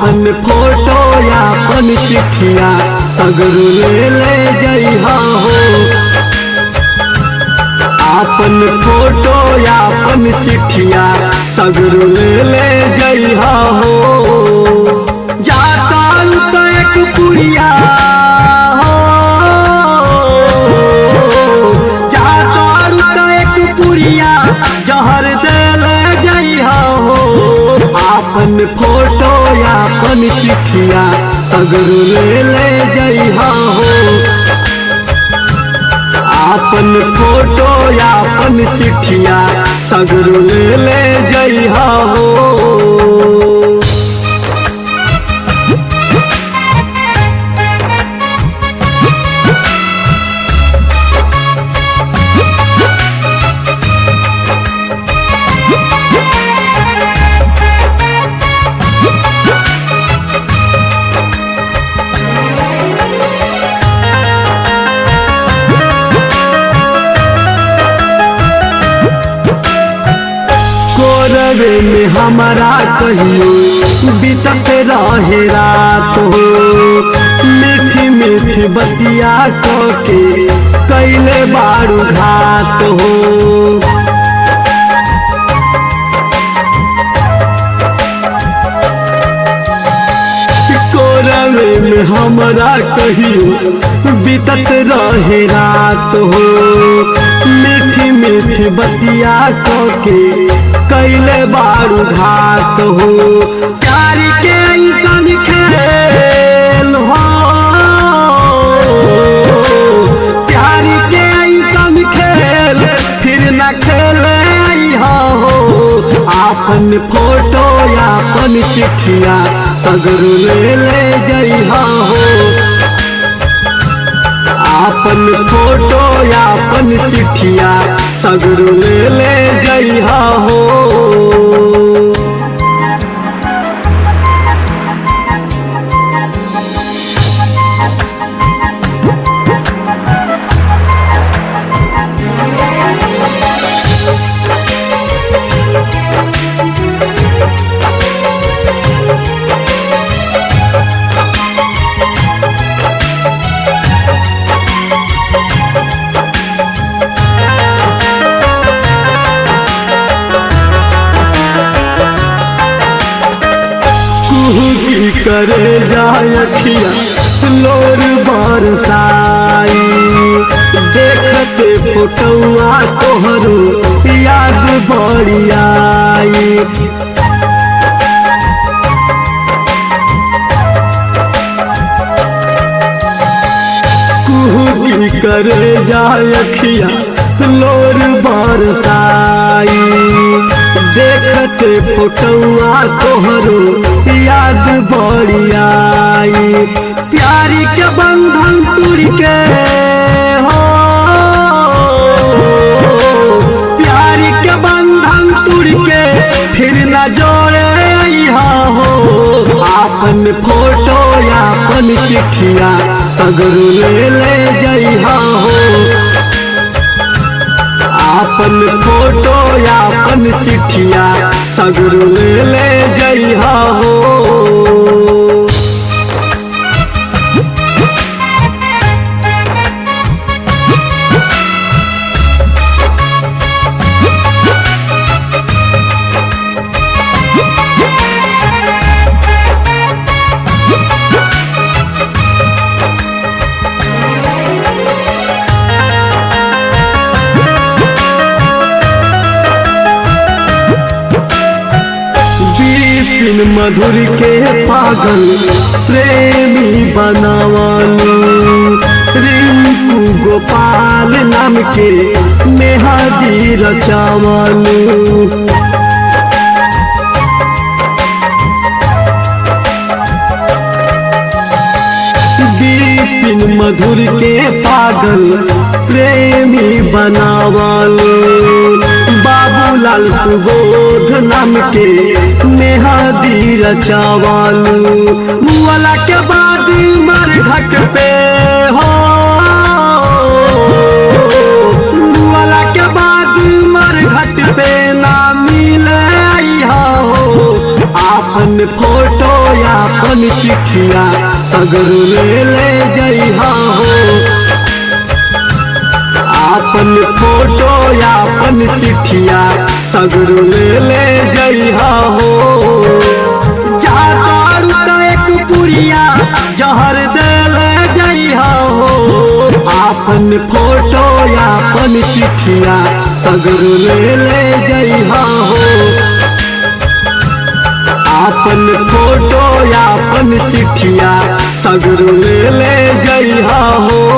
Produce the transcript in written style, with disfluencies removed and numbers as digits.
आपन फोटो आपन चिट्ठिया सगरू ले ले जइहा हो। आपन फोटो आपन चिट्ठिया सगरू ले ले जइहा हो। जाता तो एक पुड़िया हो, जाता तो एक पुड़िया जहर दे ले जइहा हो। आपन फोटो आपन चिट्ठिया सगरू ले ले जइहा हो। आपन फोटो आपन चिट्ठिया सगरू ले ले जइहा हो। कोरवे में हमारा कहियो बीतत रहे रात हो। मीठी मीठी बतिया के कैले बारू घात हो। कोरवे में हमारा कहियो बीतत रहे रात हो। मीठी मीठी बतिया के कैले बारू घात हो। प्यार के ऐसन खेल हो, प्यार के ऐसन खेल फिर न खेले हो। आपन फोटो आपन चिट्ठिया सगरू ले ले जइहा हो। आपन फोटो आपन चिट्ठिया सगरू ले ले जइहा हो। कुहकी करे जायखिया लोर बरसाई। देखते फोटुआ तोहरो याद बड़ी आई। कुहकी करे जायखिया लोर बरसाई। देखते फोटुआ तोहरो याद बड़ी आई। प्यार के बंधन तुड़ के हो, प्यार के बंधन तुड़ के फिर न जोड़े हो। आपन फोटो आपन चिट्ठिया सगरू ले ले जइहा हो। आपन फोटो आपन चिट्ठिया सगरू ले ले जइहा हो। बिपिन मधुर के पागल प्रेमी बनावलू। रिंकू गोपाल नाम के मेहदी रचावलू। बिपिन मधुर के पागल प्रेमी बनावलू। बाबूलाल सुबोध नाम के मेहदी रचावलू। मुअला के बाद मरघट पे हो, मुअला के बाद मरघट पे ना मिले हो। आपन फोटो आपन चिट्ठिया सगरू ले ले जइहा हो। आपन फोटो आपन चिट्ठिया सगरू ले ले जइहा हो। जातारू त एक पुरिया जहर दे ले जइहा हो। आपन फोटो आपन चिट्ठिया सगरू ले ले जइहा हो। आपन फोटो आपन चिट्ठिया सगरू ले ले जइहा हो।